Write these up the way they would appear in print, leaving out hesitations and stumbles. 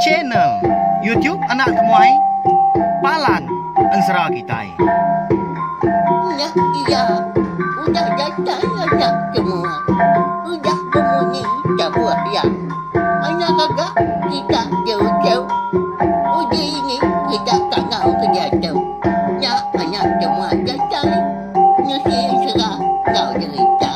Channel YouTube Anak Temuai Palan Ensera Kitai. Nya iya udah datai anak semua. Udah bemunyi tabuh iya. Anak gaga kita jauh-jauh. Uji ini kita kangau ke diatu. Nya anak semua datai nusi ensera enggau jerita.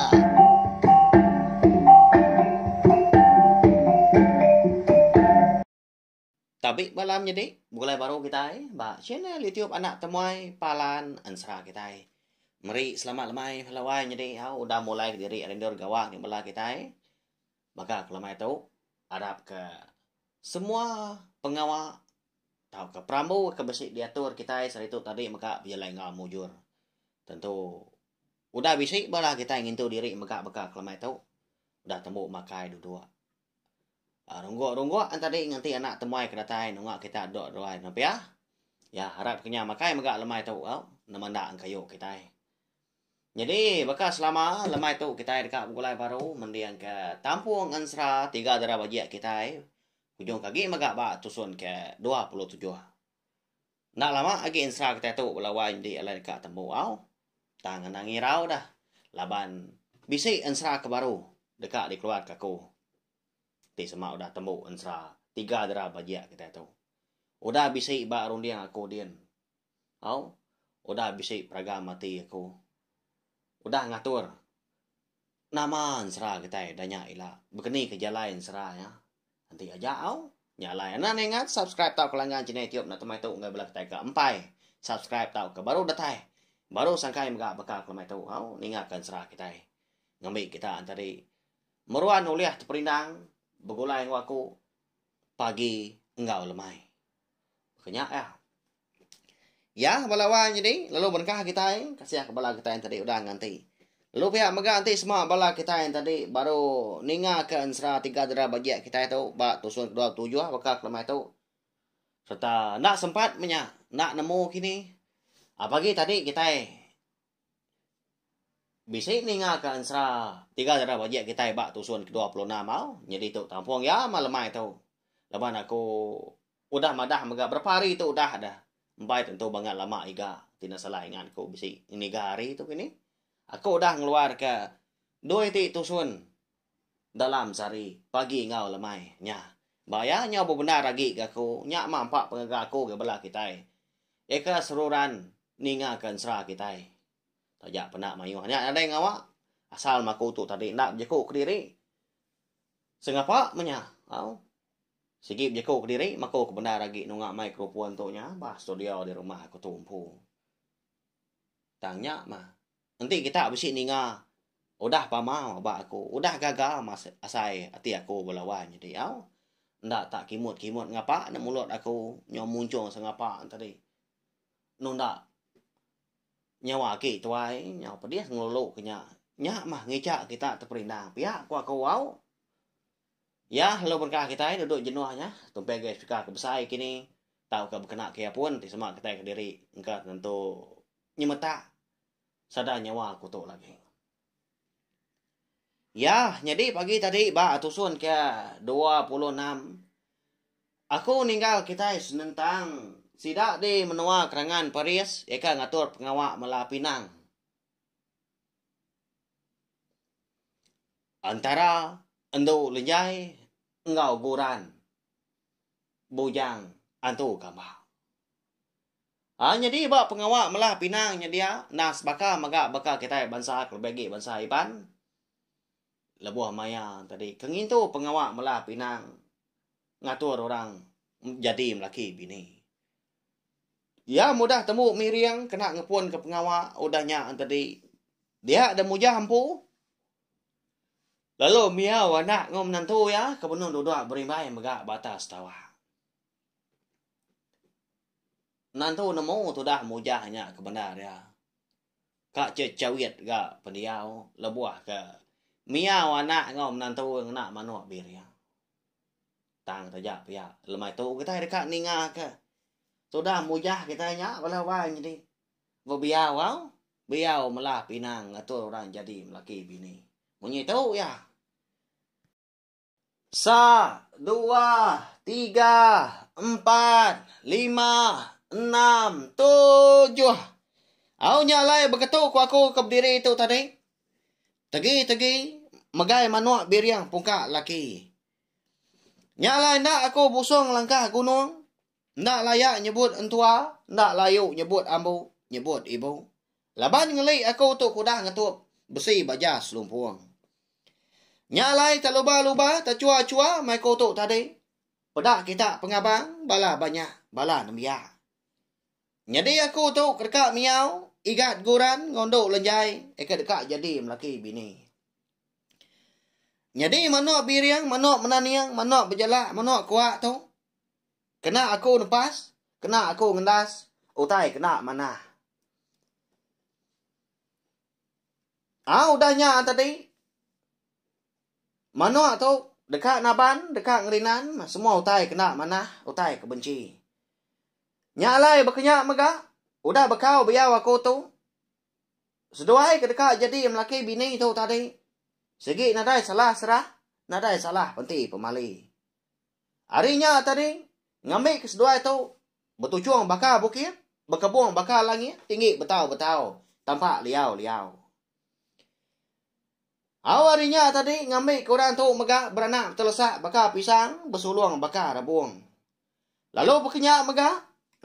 Tabi bala menyedi, begulai baru kitai ba channel YouTube Anak Temuai Palan Ensera kitai. Meri selamat lemai bala wai nyedi au udah mulai kediri ari endur gawa ngi bala kitai. Baka ke lemai tu arap ke semua pengawa tauka perambu ke bisi diatur kitai sehari tu tadi mega bejalai enggau mujur. Tentu udah bisi bala kitai ngintu diri mega baka ke lemai tu udah tembu makai duduk. Rungguk-rungguk tadi nganti anak temuai ke datai nunga kita duduk ruai ne pia. Ya harap ke nya makai mega lemai tu au nemenda engkayu kitai. Nyadi baka selama lemai tu kitai deka begulai baru mending ke tampung ensera tiga dara bajik kitai ujung ke agi mega ba tusun ke 27. Enda lama agi ensera kitai tu bala wai nyadi alai deka tembu au. Tang anang ngirau dah laban bisi ensera ke baru deka dikeluarka aku. Ti sema udah tembu ensera tiga dera bajik kitai tu. Udah bisi ba runding aku din. Au, udah bisi peragam ati aku. Udah ngatur nama ensera kitai da nya ila. Bekeni ke jalai ensera nya. Enti aja au. Nya alai anang ingat subscribe tauka langgan channel YouTube enda temai tu enggai bala kitai ke empai subscribe tauka baru datai baru sangkai mega baka ke lemai tu au ninga ke ensera kitai ngambi kita entadi meruan ulih teperindang begulai enggau aku pagi enggau lemai. Baka nya iya. Ya bala wang nyadi lalu berengkah kitai kasih ke bala kitai tadi udah nganti. Lalu pia mega enti sema bala kitai tadi baru ninga ke ensera tiga dera bajik kitai tu ba tusun ke 27 baka ke lemai tu sereta enda sempat menya enda nemu kini. Pagi tadi kitai Bisi ninga ka ensera tiga dara bajik kitai ba tusun ke 26 au. Nyadi tu tampung iya mah lemai tu. Laban aku udah madah mega berapa hari tu udah dah. Empai tentu bangat lama iga ti enda salah ingat ku bisi niga hari tu kini. Aku udah ngeluar ka dua iti tusun dalam sehari pagi enggau lemai nya. Ba iya nyau bebendar agi ga aku nya mah empa pengaga aku ga bala kitai. Eka seruran ninga ka ensera kitai. Taja penda mayuh nya nadai ngawa asal maku tu tadi enda bejaku kediri. Sengapa meh nya au. Sigi bejaku kediri maku ke bendar agi nunga microphone tu nya ba studio di rumah aku tu empu. Tang nya mah enti kita bisi ninga udah pama ba aku udah gaga mah asai ati aku bala wai nyadi au. Enda tak kimut-kimut ngapa ne mulut aku nyau munchung sengapa tadi. Nunda Nyawa agi tuai nyau pedis ngelulu ke nya. Nya mah ngicha kita teperindang pia ku aku au. Ya lalu berengkah kitai duduk jenuh nya tumpi agi speaker ke besai kini tauka bekena ke iya pun ti sema kitai kediri engka tentu nyemetak sada nyawa ku tu lagi. Ya nyadi pagi tadi ba tusun ke 26 Aku ninggal kitai senentang sida di menua Kerangan Paris ika ngatur pengawa mela pinang. Entara Endu Lenjai enggau Guran Bujang Antu Kamba. Ha nyadi ba pengawa mela pinang nya dia endang sebaka mega baka kitai bansa kelebih agi bansa Iban lebuh maya tadi ke ngintu pengawa mela pinang ngatur orang jadi melaki bini. Iya mudah tembu miring kena ngepunka pengawa udah nya tadi dia da mujah empu lalu miau anak enggau menantu iya ke benung duduk berimbai mega ba atas tawak. Menantu nemu tudah mujah nya ke bendar iya. Ka chechawit ga pendiau lebuh ke miau anak enggau menantu ngena manuk biring. Tang taja pia lemai tu kitai deka ninga ke tudah mujah kitai nya bala wai nyadi bebiau au biau melah pinang ngatur orang jadi melaki bini. Munyi tu iya. Sa. dua, tiga, empat, lima, enam, tujuh. Au nya alai beketu ku aku ke bediri tu tadi. Tegi-tegi megai manuk biring pungka laki. Nya alai enda aku busung langkah gunung, enda layak nyebut entua, enda layu nyebut ambu, nyebut ibu. Laban ngeli aku tu kudah ngetup besi baja selumpung. Nya alai tak luba-luba, tak chua-chua mai aku tu tadi. Peda kita pengabang bala banyak bala nembiak. Nyadi aku tu ke deka miau igat guran enggau endu lenjai ke deka jadi melaki bini. Nyadi manuk biring, manuk menaning, manuk bejelak, manuk kuak tu kena aku nepas, kena aku ngendas utai kena manah. Au udah nya tadi manuk tu deka naban, deka ngerinan semua utai kena manah, utai ke benci. Nya alai baka nya mega udah bekau biau aku tu seduai ke deka jadi melaki bini tu tadi sigi nadai salah serah, nadai salah penti pemali. Ari nya tadi ngambi ke seduai tu Betuchung baka bukit, bekebung baka langit, tinggi betau-betau, tampak liau-liau. Au ari nya tadi ngambika orang tu mega beranak betelesak baka pisang, besulung baka rebung. Lalu baka nya mega,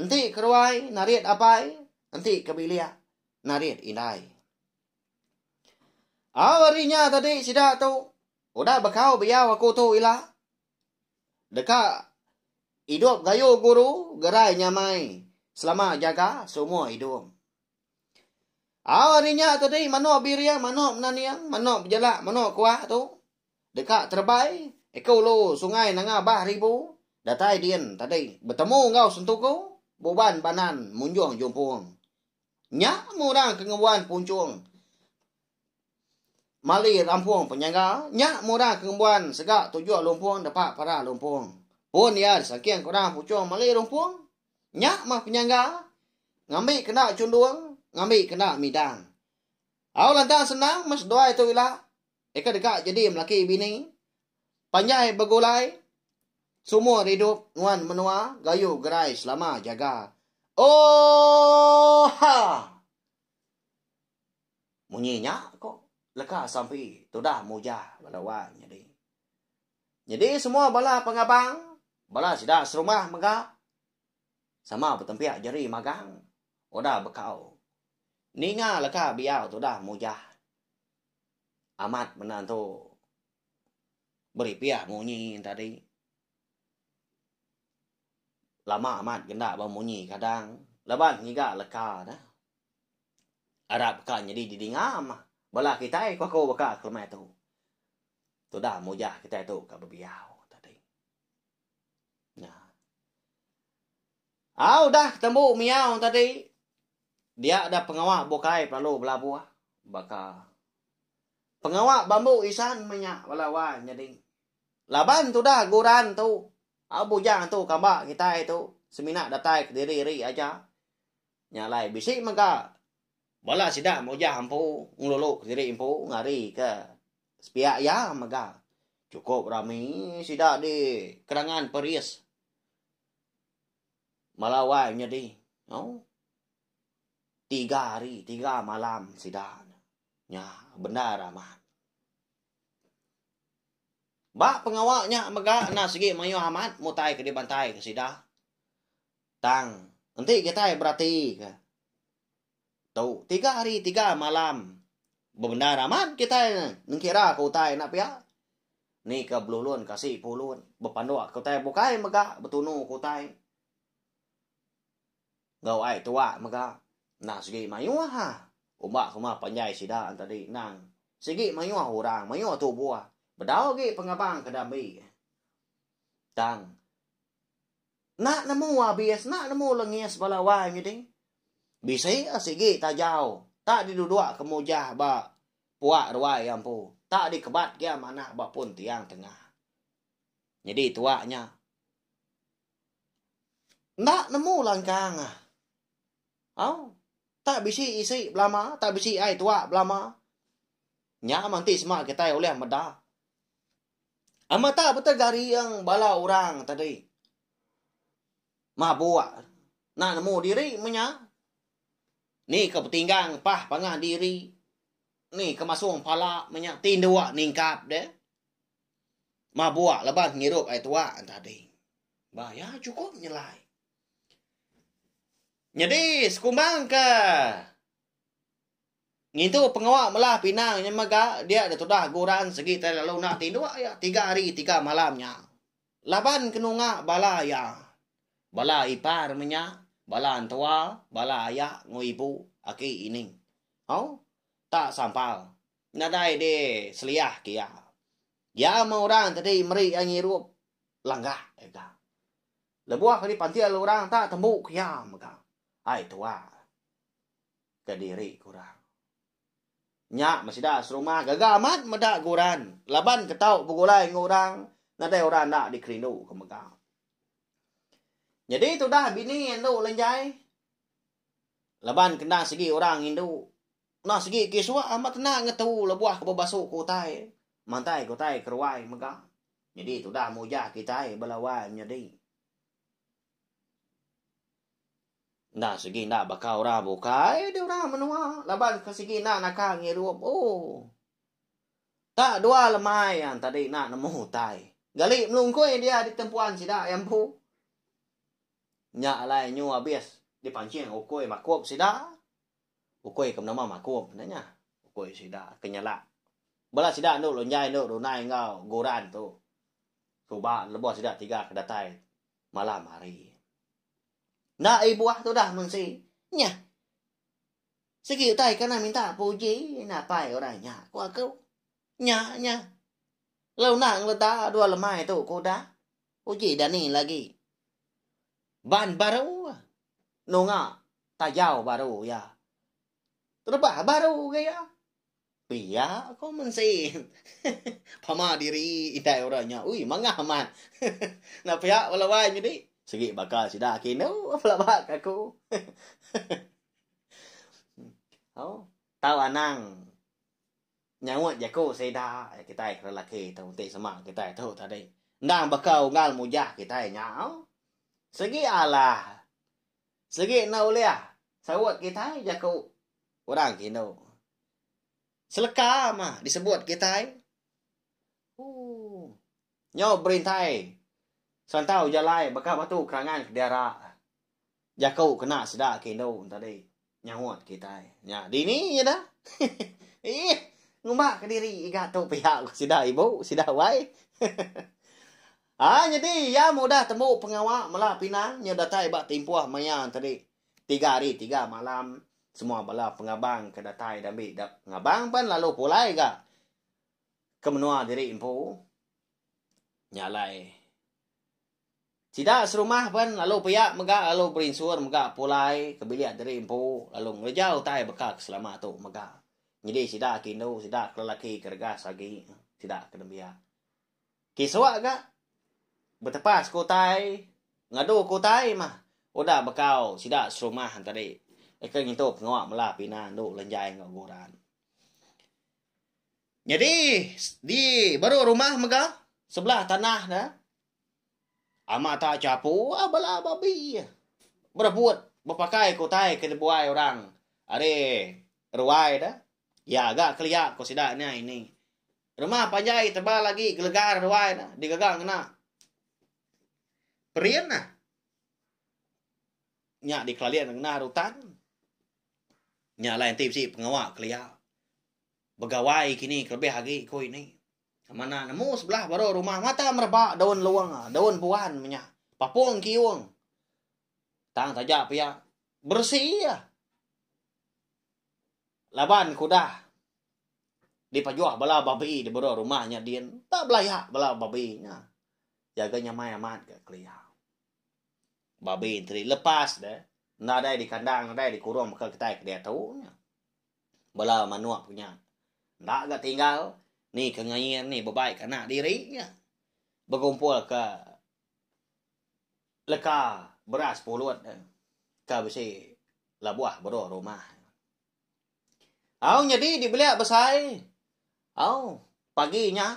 enti ke ruai narit apai, enti ke bilik narit indai. Au ari nya tadi sida tu udah bekau biau aku tu ila deka Idup gayu guru gerai nyamai selama jaga semua idup. Au ari nya tadi manuk biring, manuk menaning, manuk bejelak, manuk kuah tu deka terebai ke ulu sungai Nanga Bah Ribu datai din tadi betemu enggau Sentuku Buban Banan Munjung Jumpung. Nya meh orang ke ngembuan punchung Mali rampung penyangga nya murah ke ngembuan sega tujuh lumpung depa para lumpung. Pun iya disangking ke orang puchung mali rumpung nya mah penyangga ngambi kena chundung ngambi kena midang. Au lantang senang meh seduai tu ila ika deka jadi melaki bini panjai begulai sumur idup nguan menua gayu gerai selama jaga. Oohhaa. Munyi nya ko leka sampi tudah mujah bala wang nyadi. Nyadi semua bala pengabang, bala sida serumah mega sama betempiak jeri magang udah bekau ninga leka biau tudah mujah. Amat menda entu beripih munyi tadi. Lama amat genda bemunyi kadang laban ngiga leka ne. Arap ka nyadi didinga mah bala kitai ku aku baka ke lemai tu. Tudah mujah kitai tu ka bebiau tadi. Nya. Au dah tembu miau tadi dia da pengawa bukai pelalu belabuh baka pengawa bambu isan meh nya bala wai nyadi. Laban tudah guran tu au bujang tu kamba kitai tu semina datai kediri ri aja. Nya alai bisi mega bala sida mujah empu ngelulu kediri empu ngarika sepiak iya mega. Chukup rami sida di Kerangan Peris Melawai nyadi au tiga hari tiga malam sida nya bendar amat. Ba pengawa nya mega enda sigi mayuh amat mutai ke dibantaika sida. Tang, enti kitai beratika tu tiga hari tiga malam bebendar amat kitai nengkira ke utai enda pia. Ni ke belulun kasi pulun, bepanduk ke utai bukai mega betunu ke utai. Enggau ai tuak mega enda sigi mayuh ha. Umba kuma panjai sida tadi endang sigi mayuh orang, mayuh tubuh. Bedau agi pengabang ke dambi. Tang Enda nemu abis, enda nemu lengis bala wai nyadi. Bisi sigi tajau tak diduduk ke mujah ba puak ruai iya empu. Tak dikebat ke iya manah ba pun tiang tengah. Nyadi tuak nya enda nemu langkang. Au, tak bisi isi belama, tak bisi ai tuak belama. Nya mah enti sema kitai ulih meda. Amat tak betul gari ang bala orang tadi. Mabuk. Nak nemu diri menya. Ni ke betinggang pah pangah diri. Ni ke masung pala menya tinduk ningkap deh. Mabuk laban ngirup ai tuak tadi. Ba ya cukup nyelai. Nyadi sekumbang ke Ngintu pengawa melah pinang nya mega dia da tudah guran segi tai lalu enda tinduk iya tiga hari tiga malam nya. Laban ke nunga bala iya. Bala ipar menya, bala entua, bala aya enggau ibu, aki ini. Au, tak sampal. Nadai di seliah ke iya. Iya meh orang tadi meri iya ngirup langgak ega. Lebuh ke dipantil orang tak tembu ke iya mega. Ai tua. Ke diri ku orang. Nya meh sida serumah gaga amat meda guran laban ke tau begulai enggau orang nadai orang enda dikerindu ke mega. Nyadi tudah bini endu Lenjai laban ke enda sigi orang indu enda sigi kisuk amat enda ngetu lebuh ke bebasu ke utai mantai ke utai ke ruai mega. Nyadi tudah mujah kitai bala wai menyadi. Enda sigi enda baka orang bukai di orang menua laban ke sigi enda naka ngirup ooh. Tak dua lemai yang tadi enda nemu utai. Gali melungkui dia di tempuan sida iya empu. Nya alai nyu abis dipancing ukui makup sida. Ukui ke benama makup nya nya. Ukui sida ke nyelak. Bala sida endu lunjai endu runai enggau guran tu. Suba lebuh sida tiga ke datai malam hari. Enda ibuh tudah mensi. Nyah. Sigi utai kena minta puji napai orang nya ku aku. Nya nya. Lalu enda ngeleda dua lemai tu ku udah. Uji dani lagi. Ban baru nunga tajau baru iya. Terebah baru ga iya. Pia ko mensi. Pama diri indai orang nya. Ui mangah amat. Enda pia bala wai nyadi. Sigi baka sida kinu pelaba ka aku. Au tau anang nyaut jaku sida kitai ke lelaki tu enti sema kitai tu tadi. Endang baka unggal mujah kitai nya. Sigi alah. Sigi enda ulih saut kitai jaku orang kinu. Seleka mah disebut kitai. Ooh. Nyau berintai serantau jalai baka batu kerangan ke diara. Jaku kena sida ke indu tadi nyaut kitai. Nya dini nya dah. Ih, ngumba kediri iga tu pia ku sida ibu, sida wai. Ah nyadi iya mudah tembu pengawa mela pinang nyau datai ba timpuh maya tadi. Tiga hari tiga malam semua bala pengabang ke datai dambi da pengabang pen lalu pulai ga ke menua diri empu. Nya alai sida serumah pen lalu pia mega lalu berinsur mega pulai ke bilik diri empu lalu ngereja utai baka ke selama tu mega. Nyadi sida ke indu sida ke lelaki ke regas agi sida ke nembiak. Kisuk ga betepas ke utai, ngadu ke utai mah udah bekau sida serumah tadi ke ngintu pengawa mela pina endu lenjai enggau guran. Nyadi di baru rumah mega sebelah tanah ne amat tak chapu bala babi berebut bepakai ke utai ke dibuai orang ari ruai ne. Iya ga kelia ko sida nya ini. Rumah panjai tebal agi gelegar ruai ne digaga ngena perin ne. Nya dikelalik ngena rutan. Nya alai enti bisi pengawa kelia begawai kini kelebih agi ku ini. Mana nemu sebelah baru rumah mata mereba daun luang daun buan menya papung kiung. Tang taja pia beresi iya. Laban ke udah dipajuh bala babi di baruh rumah nya din, tak belaya bala babi nya. Jaga nyamai amat ga kelia. Babi enti lepas deh, enda dai dikandang nadai dikurung baka kitai ke diatu nya. Bala manuk nya enda ga tinggal ni ke ngain ni bebai ke anak diri nya. Begumpul ke leka beras pulut ke bisi labuh baruh rumah. Au nyadi di bilik besai. Au pagi nya.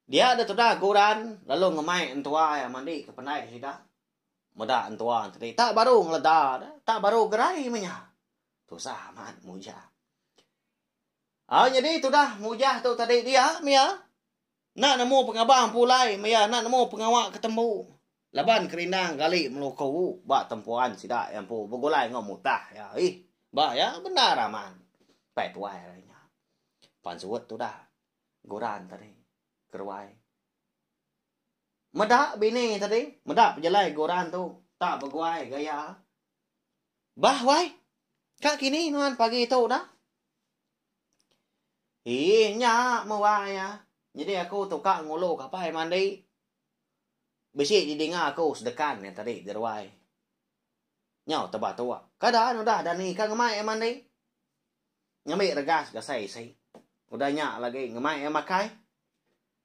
Dia deh tudah Guran lalu ngemai entua iya mandi ke pendai sida. Meda entua tadi tak baru ngeleda deh, tak baru gerai meh nya. Tusah amat Mujah. Au nyadi tudah Mujah tu tadi dia meh iya. Enda nemu pengabang pulai meh iya enda nemu pengawa ke tembu. Laban kerindang gali meluku ba tempuan sida iya empu begulai enggau mutah iya. Ih ba iya bendar amat pai tuai ari nya. Pansut tudah Guran tadi keruai. Meda bini tadi meda pejalai Guran tu tak beguai gaya. Bah wai ka kini nuan pagi tu dah. Ih nya meh wai ah. Nyadi aku tu ka ngulu ka apai mandi. Bisi didinga aku sedekan nya tadi di ruai. Nyau tebatuk. Kada ne udah dani ka ngemai iya mandi. Ngambi regas gasai isi. Udah nya lagi ngemai iya makai.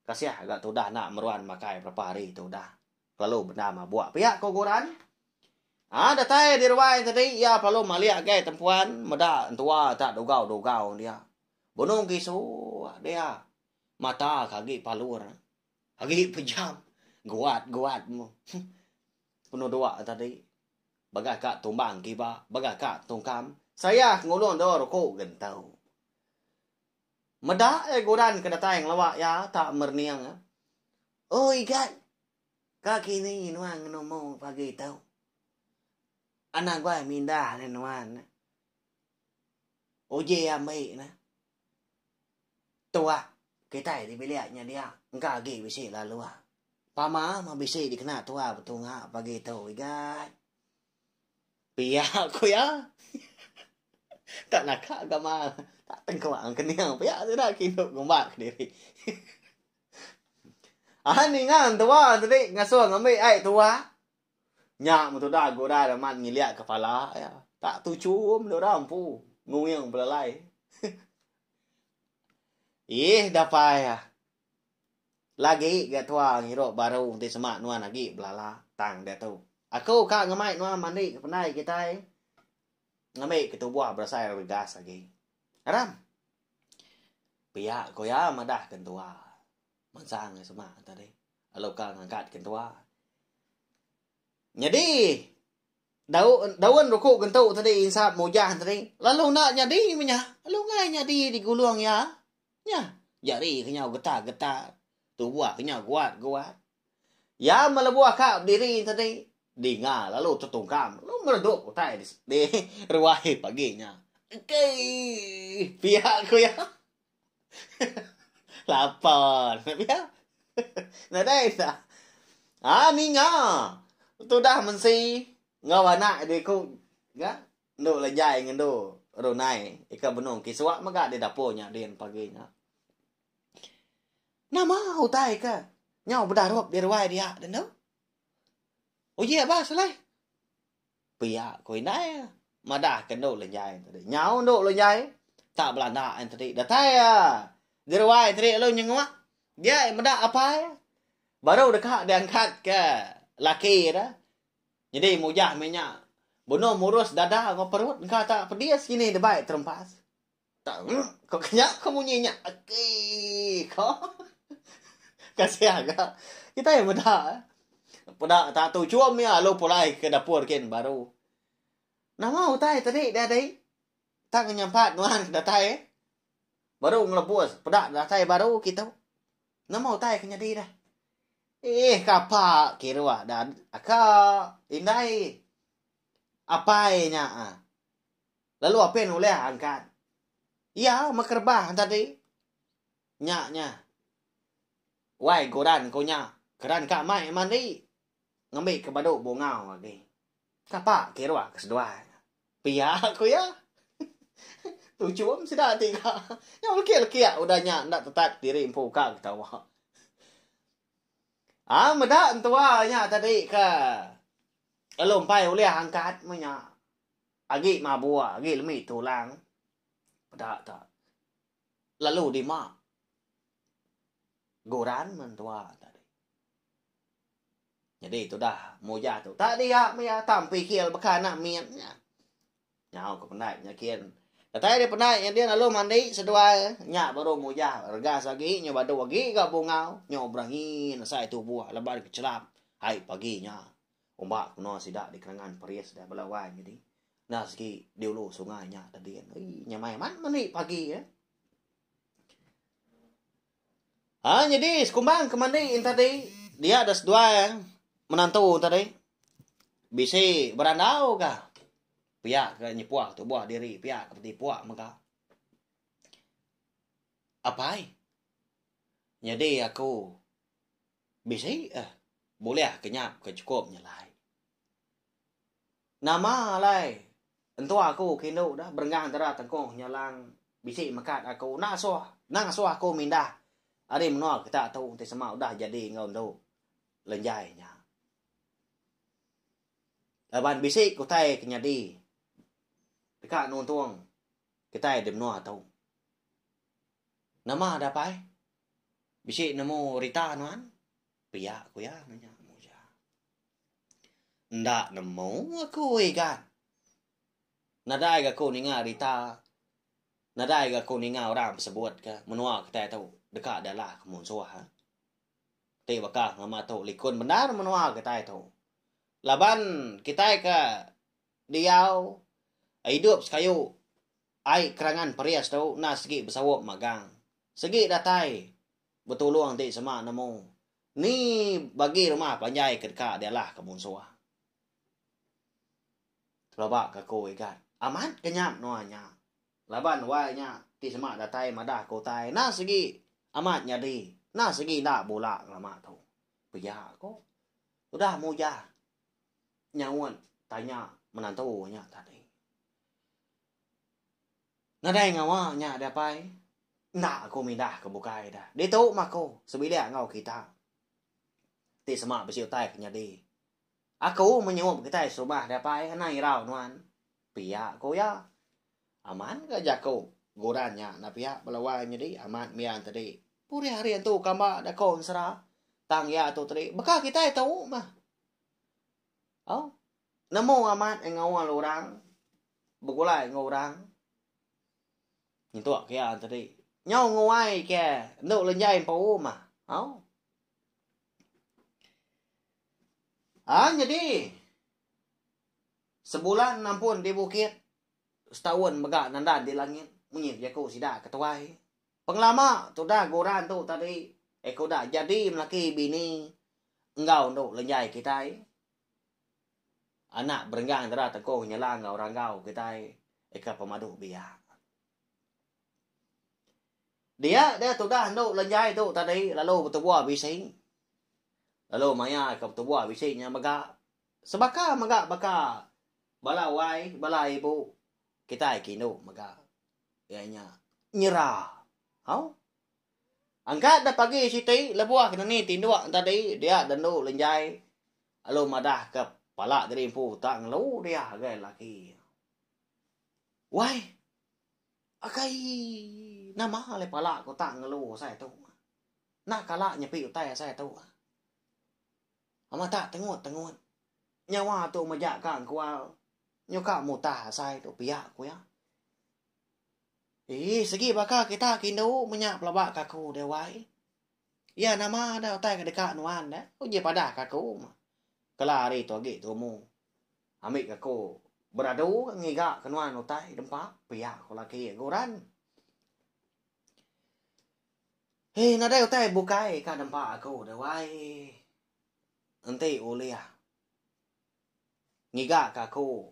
Kasih ga tudah enda meruan makai berapa hari tu udah. Kelalu bendar mabuk pia ko Guran. Ha datai di ruai tadi iya pelalu malik agai tempuan meda entua tak dugau-dugau dia. Benung kisu dia mata ke agi palur agi pejam guat-guat mu. Penuduk tadi baga ka tumbang kiba baga ka tungkam saya ngulung dua ruku gentau. Meda iya Guran ke datai ngelawa iya tak merening. Oi igat Ka kini nuan ngenumu pagi tu. Anang guai mindah ne nuan. Uji ambi ne. Tuak kitai di bilik nya dia engka agi bisi lalu. Pama meh bisi dikena tua betunga pagi tu igat. Pia ku iya. Tak naka gamal tak tengkuang kening pia sida kindu ngumba kediri. Ahan ninga entua tadi ngasuh ngambi ai tuak. Nya metudah gurai amat ngiliak kepala iya. Tak tuchum deh orang empu nguing belalai. Ih dapai ah. Lagi ga tua ngirup baru enti sema nuan agi belala tang diatu. Aku ka ngemai nuan mandi ke pendai kitai ngambi ke tubuh berasai regas agi. Aram. Pia ku iya madah ke entua. Mansang iya sema tadi lalu ka ngangkat ke entua. Nyadi daun daun ruku gentu tadi insap mujah tadi lalu enda nyadi meh nya. Lalu enggai nyadi digulung iya. Nya jari ke nyau getar-getar tubuh ke nyau guat-guat. Iya melebuh ka bediri tadi dinga lalu tetungkam lalu meledup utai di ruai pagi nya. Engkei pia ku iya. Lapa ne pia. Nadai enda. Haa ninga tudah mensi enggau anak diku ga endu lejai ngendu runai ika benung kisuk mega di dapur nya din pagi nya. Nama utai ke nyau bedarup di ruai dia dendu. Uji aba selai. Pia ku indai madah ke endu lenjai tadi. Nyau endu lenjai tak belanda en tadi. Datai iya di ruai tadi lalu nyenguk dia iya meda apai baru deka diangkat ke laki ida. Nyadi mujah meh nya benung murus dada enggau perut engka tak pedis kini debai terempas. Tak ko nya ko munyi nya aki ko. Kasih ga kitai meda. Peda tak tuchum iya lalu pulai ke dapur kin baru. Nama utai tadi deh adi? Tak ngenyampat nuan ke datai eh. Baru ngelebus peda datai baru kitu. Nama utai ke nyadi deh? Ih kapa kiruh da aka indai apai nya. Lalu apin ulih angkat. Iya mekerebah tadi. Nya nya. Wai guran ku nya. Keran ka mai mandi. Ngambi ke badu bungau agi. Kapa kiruh ke seduai. Pia ku iya. Tuchum sida ti ka. Nyau lekik-lekik udah nya enda tetat diri empu ka ketawa. Ah meda entua nya tadi ke lalu empai ulih angkat meh nya. Agi mabuk agi lemi tulang peda ta lalu dima guran mentua tadi. Nyadi tudah mujah tu tak dia meh iya tak pikir baka anak mit nya. Nyau ke pendai nya kin. Datai di pendai nya din lalu mandi seduai nya baru mujah regas agi nyu badu agi ga bungau nyu berangin asai tubuh laban ke chelap ai pagi nya. Umba ke menua sida di Kerangan Peris da bala wai nyadi enda sigi di ulu sungai nya tadi. Ui nyamai amat mandi pagi eh. Ha nyadi sekumbang ke mandi en tadi dia da seduai menantu tadi bisi berandau ka pia ke nyepuh tubuh diri pia ke betipuk mega. Apai nyadi aku bisi eh bulih ke nyap ke chukup nyelai. Nama alai entua aku ke indu dah berenggang dara tengkuh nyalang bisi mekat aku enda asuh enda ngasuh aku mindah ari menua kita tu enti sema udah jadi enggau endu lenjai nya. Laban bisi ke utai ke nyadi deka nuntung kitai di menua tu. Nama da pai? Bisi nemu rita nuan? Pia ku iya nanya Muja. Enda nemu aku igan. Nadai ga aku ninga rita, nadai ga aku ninga orang besebut ke menua kitai tu deka dialah ke munsuh. Ti baka ngelama tu likun bendar menua kitai tu. Laban kitai ke diau idup sekayu ai kerangan peris tu enda sigi besaup magang. Sigi datai betulung ti sema nemu ni bagi rumah panjai ke deka dialah ke munsuh. Teleba ke aku igat. Amat ke nya menua nya. Laban wai nya ti sema datai madah ke utai enda sigi amat nyadi enda sigi enda bula ngelama tu. Pia ko. Udah mujah nyaut tanya menantu nya tadi. Nadai ngawa nya deh apai. Enda aku mindah ke bukai dah. Ditu mah aku sebilik enggau kita. Ti sema bisi utai ke nyadi. Aku menyup kitai serumah deh apai anang irau nuan. Pia ku iya. Aman ga jaku guran nya enda pia bala wai nyadi amat mian tadi. Purih hari entu kamba dako ensera. Tang iya tu tadi baka kitai tu mah. Au. Nemu amat ngaul orang begulai enggau orang nyentuk ke iya tadi. Nyau nguai ke endu lenjai empu mah. Au. Ha nyadi sebulan ampun di bukit setaun mega nandan di langit munyi jaku sida ke tuai. Pengelama tudah guran tu tadi eh ke udah jadi melaki bini enggau endu lenjai kitai. Anak berenggang dara tekoh nyela enggau ranggau kitai eka pemadu biak. Dia deh tudah endu lenjai tu tadi lalu betubuh bisi. Lalu maya ke betubuh bisi nya mega sebaka mega baka bala wai bala ibu kitai ke indu mega iya nya nyera. Au. Angkat da pagi siti lebuh ke neni tinduk tadi dia da endu lenjai lalu madah ke pala diri empu tak ngelu dia agai laki. Wai akai nama alai pala ku tak ngelu asai tu. Enda kala nyepi utai asai tu. Amat tak tengut-tengut. Nyawa tu mejak ka engkual nyuka mutah asai tu pia ku iya. Ii segi baka kita ke indu menya pelaba ke aku deh wai. Iya nama da utai ke deka nuan deh uji padah ke aku mah. Kela hari tu agi tumu. Ambi ke aku beradu ke ngiga ke nuan utai dempa pia ku laki Guran. Hei nadai utai bukai ka dempa aku deh wai. Enti ulih ngiga ke aku.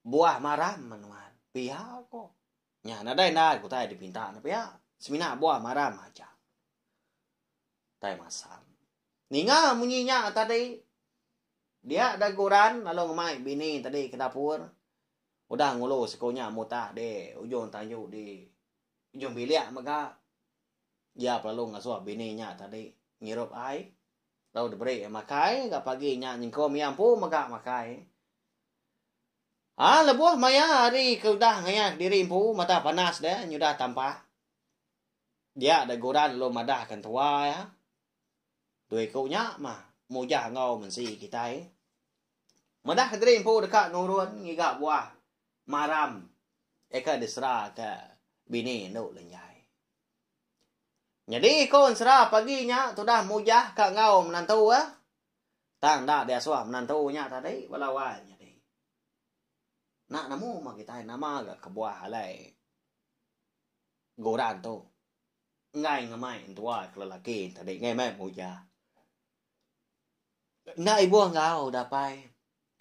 Buah maram menuan. Pia ko. Nya nadai endar utai dipinta ne pia. Semina buah maram aja. Tai masam. Ninga munyi nya tadi dia da guran lalu ngemai bini tadi ke dapur. Udah ngulu siku nya mutah di ujung tanju di ujung bilik mega. Iya pelalu ngasuh bini nya tadi ngirup ai. Lalu diberi iya makai ga pagi nya nyengkum iya empu mega makai. Ha lebuh maya hari ke udah ngayah diri empu mata panas deh nyudah tampak. Dia da guran lalu madah ke entua iya. Dua iku nya mah mujah enggau mensi kitai. Madah ke diri empu deka nurun ngiga buah. Maram eka disera ke bini endu Lenjai. Nyadi ko ensera pagi nya tudah Mujah ka enggau menantu eh. Tang enda diasuh menantu nya tadi bala wai nyadi. Enda nemu mah kitai nama ga kebuah alai Guran tu enggai ngemai entua ke lelaki tadi enggai mai Mujah. Enda ibuh enggau dapai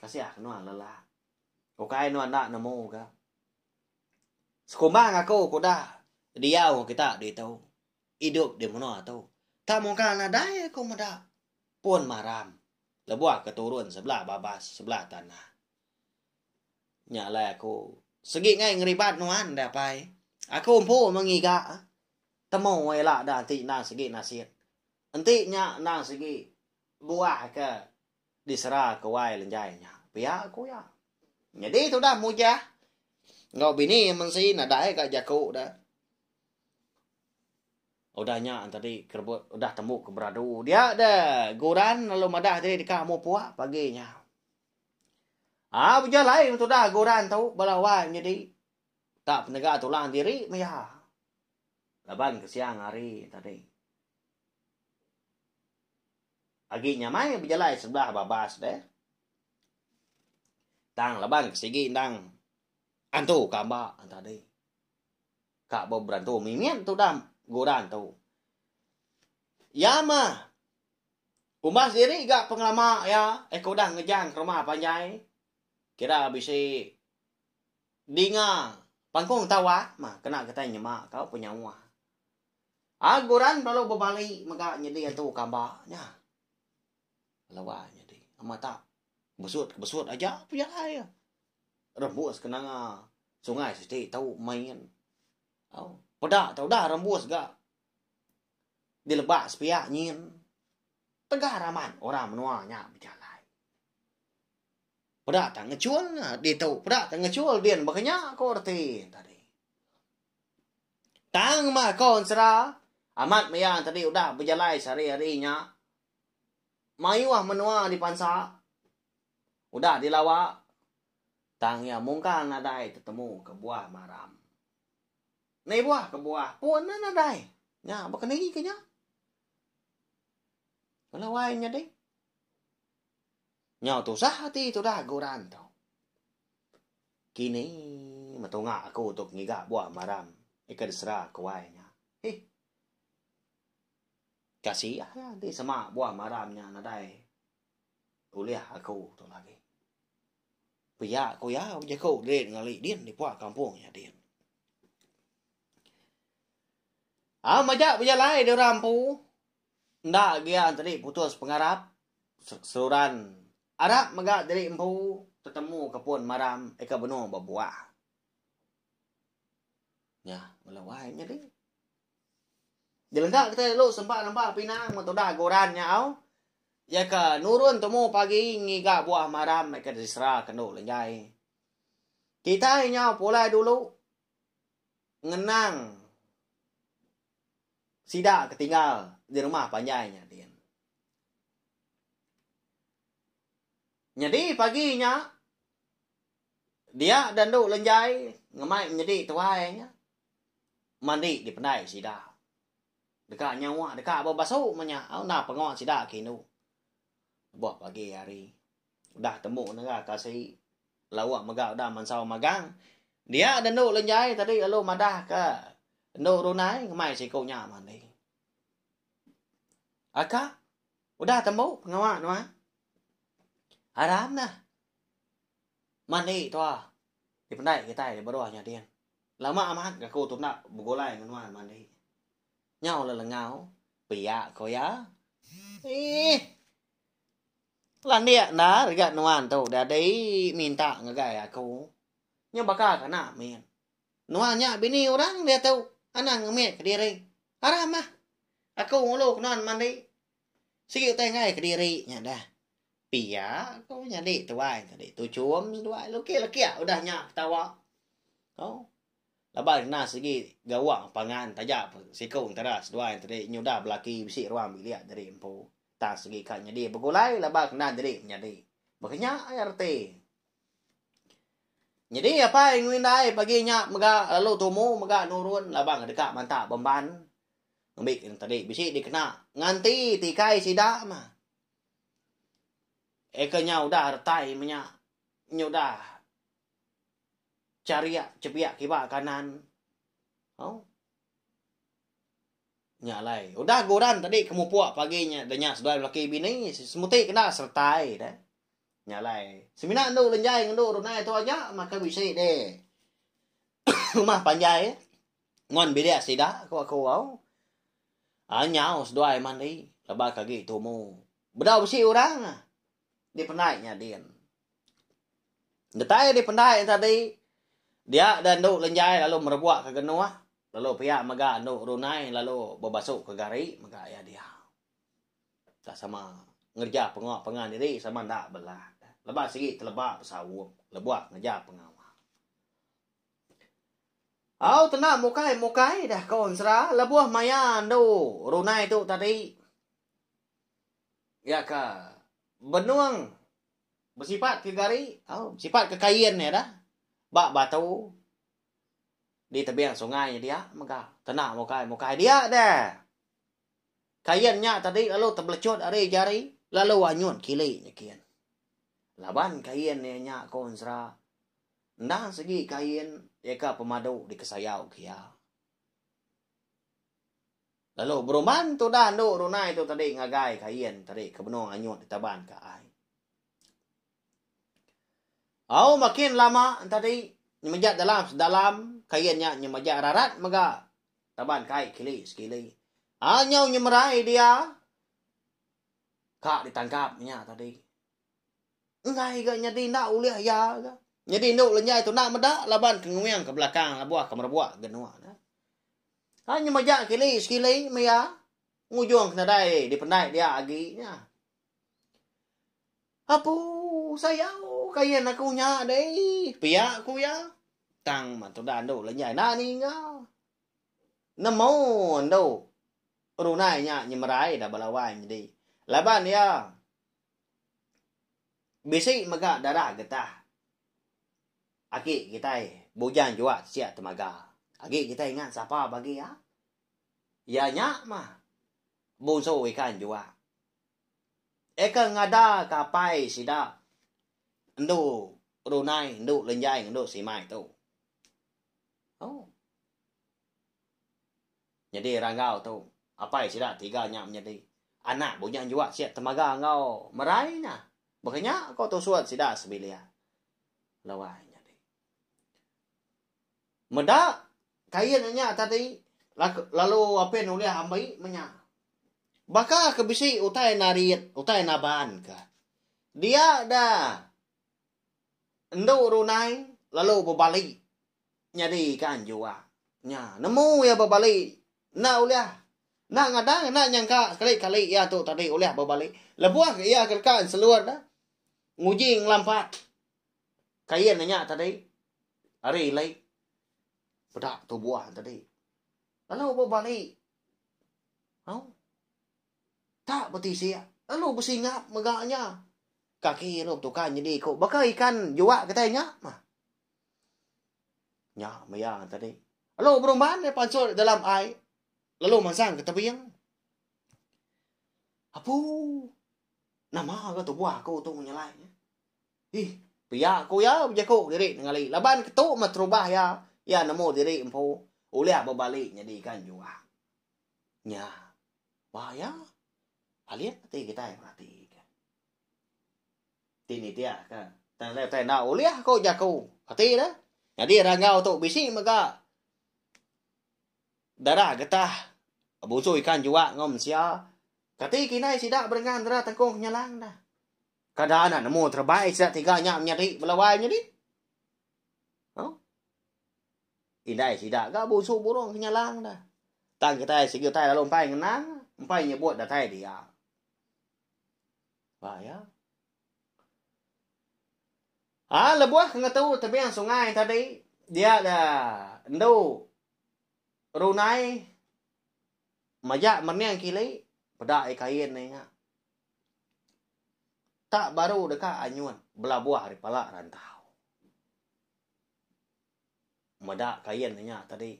kasih ke nuan lelak. Ukai nuan enda nemu ga. Sekumbang aku ke udah diau kita ditu, idup di menua tu, tak mungkal nadai aku meda pun maram lebuh ke turun sebelah babas sebelah tanah. Nya alai aku segi ngai ngeribat nuan deh apai. Aku empu meh ngiga temu ila da enti endang segi nasit. Enti nya endang segi buah ke disera ke wai lenjai nya. Pia ku iya. Nyadi tudah Mujah enggau bini iya mensi nadai ga jaku da. Udah nya tadi kerebut udah tembu ke beradu dia da Guran lalu madah diri deka mupuk pagi nya. Aa bejalai tudah Guran tu bala wai nyadi tak penega tulang diri meh iya. Laban ke siang hari tadi. Agi nyamai bejalai sebelah babas deh. Tang laban ke sigi endang antu ka amba tadi. Ka ba berantu mimit tudah guran tu. Iya mah umbas diri ga pengelama iya eh ke udah ngejang ke rumah panjai kira bisi dinga pangkung tawak mah kena kitai nyema ka penyauh. Aguran lalu bebali mega nyadi antu kamba nya. Lawa nyadi. Amat tak besut ke besut aja pejalai iya. Rembus ke nanga sungai siti tau main. Au peda tau udah rembus ga di lebak sepiak nyin. Tegar amat orang menua nya bejalai. Peda tak ngechul ditu peda tak ngechul din baka nya ko reti tadi. Tang mah ko ensera, amat maya tadi udah bejalai sehari-hari nya. Mayuh menua dipansa udah dilawa tang iya mungkal nadai tetemu ke buah maram. Ni buah ke buah pun ne nadai. Nya baka ni ke nya. Bala wai nyadi. Nyau tusah ati tudah guran tu. Kini metunga aku tu ngiga buah maram ika disera ke wai nya. Hih. Kasih iya enti sema buah maram nya nadai ulih aku tu lagi. Pia ku iya bejaku diri ngali din di puak kampung nya din. Au majak bejalai diorang empu enda agi iya enti putus pengarap seruran Arap mega diri empu tetemu ke pun maram ika benung bebuah. Nya bala wai nyadi. Jelengka kitai dulu sempa nempa pinang men tudah guran nya au. Iya ke nurun tumu pagi ngiga buah maram ika disera ke endu lenjai. Kitai nyau pulai dulu ngenang sida ke tinggal di rumah panjai nya din. Nyadi pagi nya, dia dandu lenjai ngemai menyedi tuai nya mandi di pendai sida. Deka nyawa deka bebasu meh nya au enda pengawa sida ke indu. Lebuh pagi hari udah tembu nengah kasi lauk mega udah mansau magang dia dandu lenjai tadi lalu madah ke endu runai ngemai siku nya mandi. Aka Udah tembu pengawa nuan. Aram nah. Mandi tua. Dipendai kitai di baruh nya din. Lama amat ga aku tunda begulai enggau nuan mandi. Nyau lelengau pia ko iya. Eeh. Landik endar ga nuan tu dadi minta ngagai aku. Nya baka ke anak mit. Nuan nya bini orang diatu anang ngemit kediri. Aram ah. Aku ngulu ke nuan mandi. Sigi utai enggai kediri nya dah. Pia ko nyadi tuai tadi tuchum seduai luki lekia udah nya ketawa. Oh. Laban kena sigi gawa pangan taja siku entara seduai tadi nyudah belaki bisi ruang bilik diri empu. Tang sigi ka nyadi begulai laban kena diri menyadi. Baka nya ai reti. Nyadi apai enggau indai pagi nya mega lalu tumu mega nurun laban ke deka mantak bemban ngambi ke tadi bisi dikena nganti tikai sida mah. Eka nya udah retai menya nya udah charik chepiak kiba kanan. Au. Nya alai udah guran tadi ke mupuk pagi nya denya seduai laki bini semuti kena seretai deh. Nya alai, semina endu lenjai ngendu runai tu aja maka bisi deh. Rumah panjai nguan bilik sida ku aku au. Anyau seduai mandi laban ke agi tumu. Bedau bisi orang dipendai nya din. Datai dipendai tadi dia da endu lenjai lalu merebuk ke genuh lalu pia mega endu runai lalu bebasu ke gari mega iya dia. Tak sama ngereja pengawa pangan diri sama enda bela. Leba sigi teleba besaup lebuh ngereja pengawa. Au tena mukai mukai dah ko ensera lebuh maya endu runai tu tadi iya ka benung besipat ke gari au besipat ke kain iya dah ba batu di tebing sungai dia mega tena mukai mukai dia deh. Kain nya tadi lalu tebelechut ari jari lalu anyut kili nyekin. Laban kain iya nya ko Ensera, endang sigi kain iya ka pemadu dikesayau ke iya. Lalu berumban tudah endu runai tu tadi ngagai kain tadi ke benung anyut ditaban ka ai. Au makin lama tadi nyemejat dalam sedalam kain nya nyemejat rarat mega Taban kai kili sekili. Ha nyau nyemerai dia. Ka ditangkap nya tadi. Enggai ga nyadi enda ulih iya ga. Nyadi indu lenjai tu enda meda laban ke nguing ke belakang lebuh ke merebuk genuk ne. Ha nyemeja kili sekili meh iya. Ngujung ke nadai dipendai dia agi nya. Apu sayau kain aku nya deh. Pia ku iya. Tang meh tudah andu lenjai enda ninga. Nemu endu runai nya nyemerai da bala wai nyadi. Laban iya bisi mega darah getah agi kitai bujang juak siak temaga. Agi kitai ingat sapa bagi iya. Iya nya mah bungsu ikan juak. Eka ngada ka apai sida endu runai endu lenjai endu simai tu. Oh. Nyadi ranggau tu apai sida tiga nya menyadi anak bujang juak siak temaga enggau merai nya. Baka nya ko tusut sida sebilik. Lawai nyadi. Meda kain nya tadi lalu apin ulih ambi menya. Baka ke bisi utai narit, utai naban ka. Dia da endu runai lalu bebali nyadi ikan juak. Nya nemu iya bebali enda ulih enda ngadang enda nyangka sekali-kali iya tu tadi ulih bebali. Lebuh iya ke deka enselur da nguji ngelampat kain nya tadi ari ili peda tubuh tadi lalu bebali. Au. Tak betisik lalu besingap mega nya. Kaki lalu betukar nyadi iku baka ikan juak kitai nya mah. Nya maya tadi. Lalu berumban iya pansut dalam ai lalu mansang ke tebing. Apu. Nama ga tubuh aku tu nyelai. Ih, pia ku iya bejaku diri nengali laban ketu meh terubah iya, iya nemu diri empu ulih bebali nyadi ikan juak. Nya, ba iya alit ati kitai merati ka. Ti nitih ka tang alai utai enda ulih ku jaku ati ne. Nyadi ranggau tu bisi mega darah getah bunsu ikan juak enggau mensia. Kati kindai sida berengan dara tengkung kenyalang dah. Kada anak nemu terebai sida tiga nya menyadi bala wai nyadi. Huh? Indai sida ga bunsu burung kenyalang dah. Tang kitai sigi utai lalu empai ngenang, empai nyebut datai dia. Ba ya. Ha lebuh ke ngetu tebing sungai tadi, dia da endu runai majak mening kili peda ai kain ne nya. Tak baru deka anyut belabuh ari pala rantau. Meda kain nya tadi.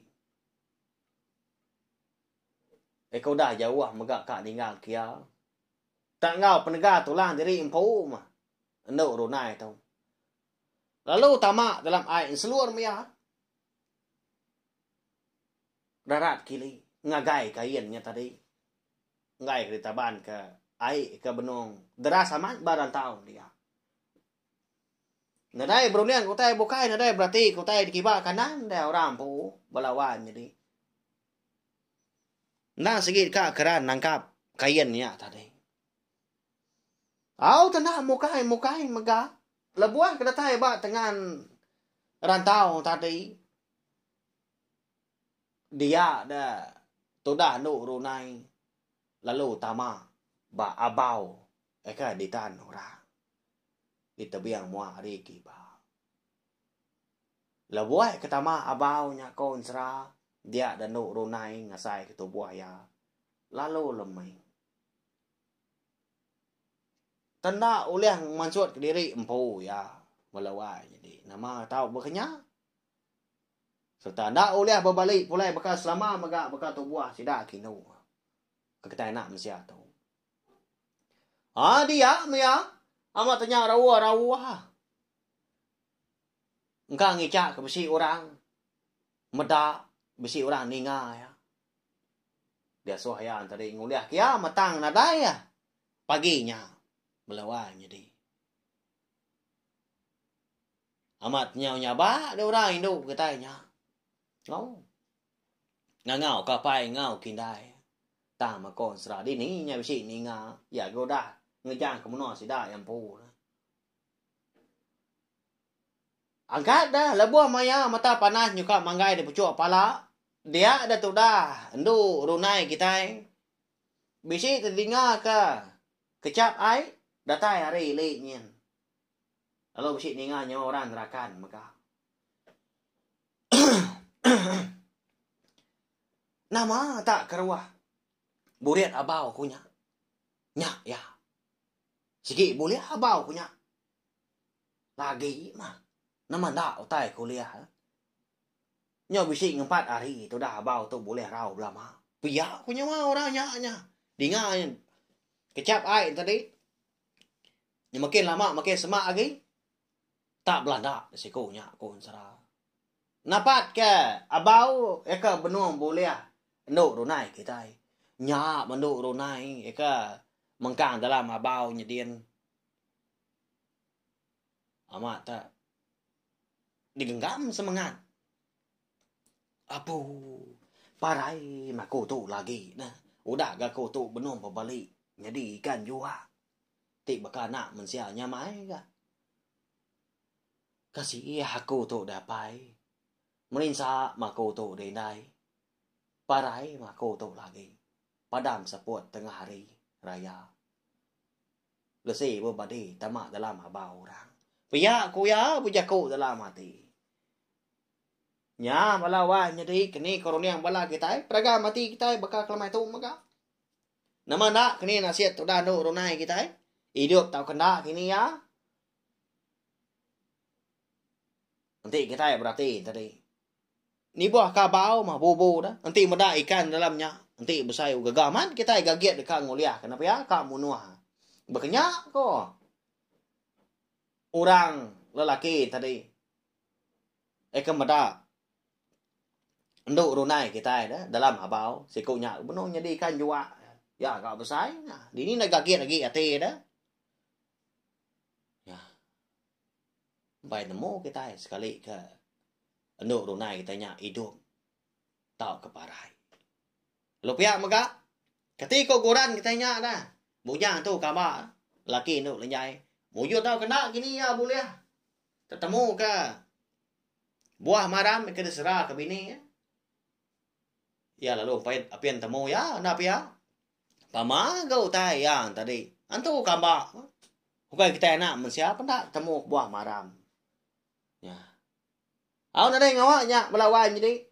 Eka udah jauh mega ka ninggal kia. Tak enggau penega tulang diri empu mah endu runai tu. Lalu tama dalam ai enselur mia. Darat kili ngagai kain nya tadi. Enggai ke ditaban ke ai ke benung deras amat ba rantau dia. Nadai berunding ke utai bukai nadai berati ke utai dikiba kanan deh orang empu belawan nyadi. Endang sigi deka keran nangkap kain nya tadi. Au tenda mukai mukai mega lebuh ke datai ba tengan rantau tadi dia deh tudah endu runai lalu tama ba abau eka ditan orang. Di tebing mua ari kiba. Lebuh ke tama abau nya ko ensera dia dandu runai ngasai ke tubuh iya lalu lemi. Tenda ulih mansut kediri empu iya melewai nyadi nama tau baka nya. Sereta enda ulih bebali pulai baka selama mega baka tubuh sida ke indu ke kitai anak mensia tu. Ha dia meh iya amat tanya rauh-rauh. Engka ngicha ke bisi orang meda, bisi orang ninga iya. Diasuh iya tadi ngulih ke iya metang nadai iya pagi nya belawai nyadi. Amat nyau nyabak deh orang indu kitai nya. Au. Ngangau ke apai enggau ke indai. Tang meko ensera dini nya bisi ninga iya ga udah ngejang ke menua sida iya empu. Angkat dah lebuh maya mata panas nyuka manggai di puchuk pala, dia dah tudah endu runai kitai. Bisi tedinga ke kechap ai datai ari ili nyin. Lalu bisi ninga nyawa orang nerakan mega. Nama tak keruah burit abau ku nya. Nya iya. Sigi bulih abau ku nya. Lagi mah nama enda utai ke ulih. Nyau bisi ngempat hari tudah abau tu bulih rau belama. Pia ku nyawa orang nya nya. Dinga nya kechap ai tadi. Nya makin lama makin semak agi tak belanda siku nya ku ensera. Napat ke abau iya ke benung bulih endu runai kitai. Nya endu runai iya ke mengkang dalam abau nyedin. Amat te digenggam semengat. Apu parai meh aku tu lagi neh. Udah ga aku tu benung bebali nyadi ikan juak ti baka anak mensia nyamai ga. Kasih aku tu deh apai. Merinsa meh aku tu deh indai. Parai meh aku tu lagi. Padam seput tengah hari raya. Lesi bebadi tama dalam abau orang. Pia ku iya bejaku dalam ati. Nya bala wai nyadi keni ko runding bala kitai peragam ati kitai baka kelemai tu mega. Nama enda keni nasit tudah endu runai kitai idup tauka enda kini iya. Enti kitai berati tadi. Nibuh ka bau mah bubu dah. Enti meda ikan dalam nya, enti besai gaga amat kitai gagit deka ngulih kena pia ka munuh. Baka nya ko orang lelaki tadi eka meda endu runai kitai dah dalam abau siku nya benung nyadi ikan juak. Ya ga besai nya. Dini enda gagit agi ati dah. Ya. Empai nemu kitai sekali ke endu runai kitai nya idup tauka parai. Lalu pia mega, kati ko guran kitai nya dah. Bujang tu kamba laki endu lenjai. Mujur tauka enda kini iya bulih tetemu ke buah maram ke disera ke bini iya. Iya lalu empai apin temu iya enda pia. Pama ga utai iya tadi. Antu kamba. Ukai kitai anak mensia penda temu kebuah maram. Nya. Au nadai ngawa nya bala wai nyadi.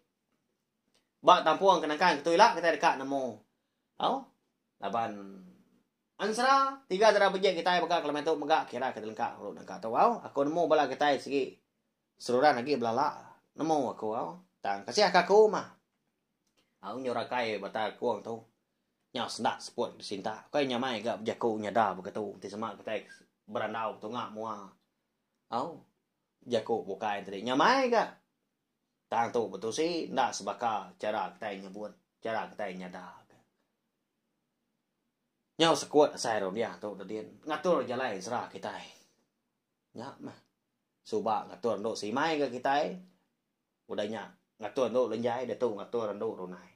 Ba tampung ke nangkan ketu ila kitai deka nemu. Au laban ensera tiga dara bejik kitai baka kelemai tu mega kira ke dilengka ulu nangka tu au. Aku nemu bala kitai sigi seruran agi belala. Nemu aku au. Tang kasih ka aku mah. Au nyu rakai batal kung tu. Nyau sendak seput disintak. Ukai nyamai ga bejaku nyada beketu enti sema kitai berandau betunga mua. Au. Jaku bukai tadi nyamai ga. Tang tu betusi enda sebaka chara kitai nyebut, chara kitai nyada. Nyau sekut asai runding tu dedin ngatur jalai ensera kitai. Nya meh. Suba ngatur endu simai ga kitai udah nya ngatur endu lenjai diatu ngatur endu runai.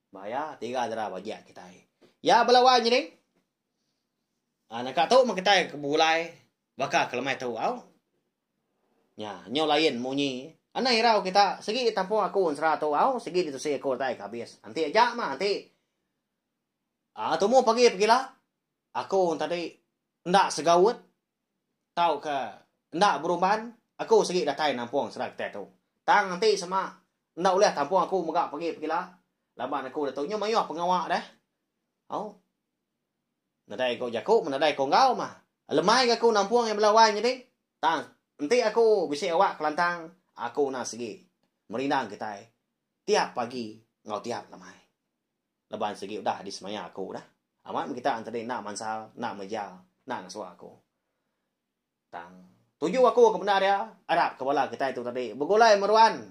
Baya tiga dera bajik kitai. Ya bala wai nyadi. Aa naka tu meh kitai ke begulai baka ke lemai tu au. Nya nyau lain munyi. Anang irau kita sigi tampung aku ensera tu au sigi ditusi aku datai ke habis. Enti aja mah enti. Aa tumu pagi pegila aku tadi enda segaut tauka enda berumban aku sigi datai nampung sida kitai tu. Tang enti sema enda ulih tampung aku mega pagi pegila laban aku ditu nyu mayuh pengawa deh. Au. Nadai ko jaku meh nadai ko enggau mah. Lemai ga aku nampung iya bala wai nyadi. Tang enti aku bisi awak kelantang aku enda sigi merindang kitai tiap pagi enggau tiap lemai. Laban sigi udah disemaya aku dah. Amat meh kita entedi enda mansal, enda meja, enda ngasuh aku. Tang tuju aku ke bendar iya, arap ke bala kitai tu tadi begulai meruan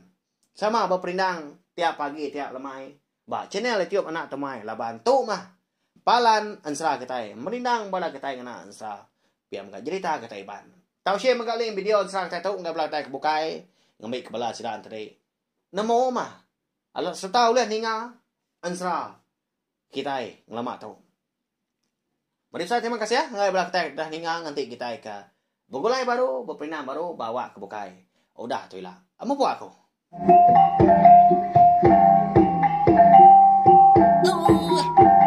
sama beperindang tiap pagi tiap lemai ba channel YouTube Anak Temuai laban tu mah palan ensera kitai merindang bala kitai ngena ensera pia mega jerita kitai Iban. Tau share mega link video ensera kitai tu ngagai bala kitai ke bukai ngambi ke bala sida entedi nemu mah Alu sereta ulih ninga ensera kitai ngelama tu. Meri besai terima kasih ngagai bala kitai ke udah ninga nganti kitai ke begulai baru beperindang baru ba awak ke bukai udah tu ila. Mupuk aku.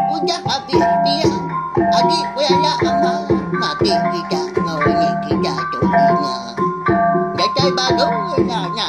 Udah abis pia agi belaya ama mati kita enggau ini kita tu dinga. Datai baru ila nya.